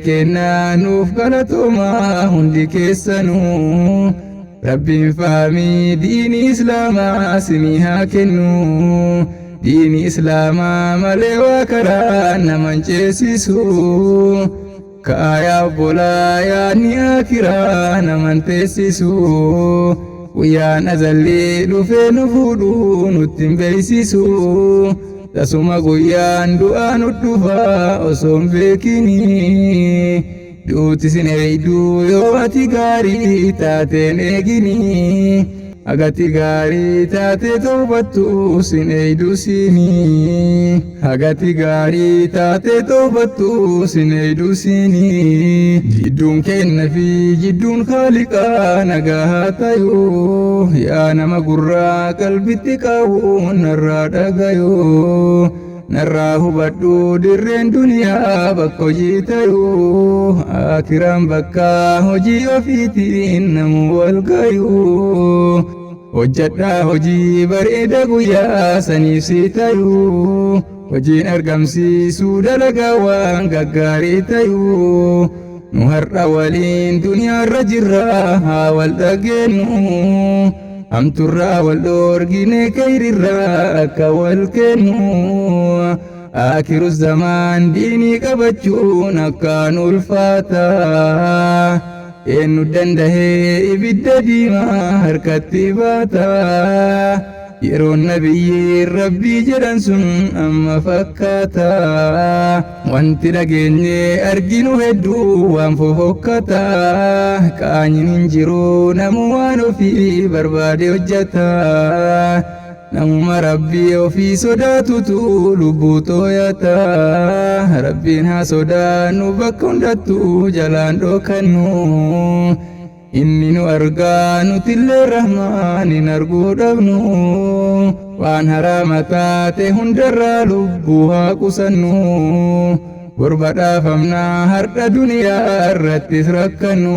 Kennaa nuuf galatoomaa hundi keessanuu. Rabbiin fahamii diinii Islaamaa sinii haa kennu. Diinii Islaamaa malee waa karaa naman ceesisu. Kaayaa obbolaa yaadni akiraa naman teessisu. Guyyaan azallee dhufee nu fuudhu nutti hin beeksisu. Tasuma guyyaan du'aa nu dhufa osoo hin beekini. Duuti sin eeyduu yoo ati gaarii taateen eegini. Hagati gaarii taate toobattu sin eeydu sini. Hagati gaarii taate toobattu sin eeydu sini. Jidduun kenna fi jidduun Khaaliqaa nagaa haa tayuu. Yaa nama gurraa qalbitti qabu narraa dhagayuu. Narraa hubadhu dirreen duniyaa bakka hojii tayuu. Akiraan bakka hojii ofiitiin namu wal gayuu. Hojjadhaa hojii bareeda guyyaa saniif si tayuu. Hojiin argamsiisuu dalagaa waan gaggaarii tayuu. Nu har'a waliin duniyaarra jirra haa wal dhageenyu. Hamturraa wal dhoorgine kayrirraa akka wal kennu. Akiru zamaan diinii qabachuun akkaan ulfaata. Eenyu dandahee ibidda diimaa harkatti baata. Yeroon nabiyyi Rabbii jedhan sun amma fakkaata. Wanti dhageenye arginu hedduu waan fofokkata. Qaanyiin hin jiru namu waan ofii barbaade hojjeta. Namuma Rabbii ofii sodaatutu lubbuu tooyata. Rabbiin haa sodaannu bakka hundattuu jalaan dhokannu. Inni nu argaa nutillee rahmaan hin arguu dhabnu. Waan haraama taate hundarraa lubbuu haa qusannu. Borba dhaafamnaa har'a duniyaa irrattis rakkannu.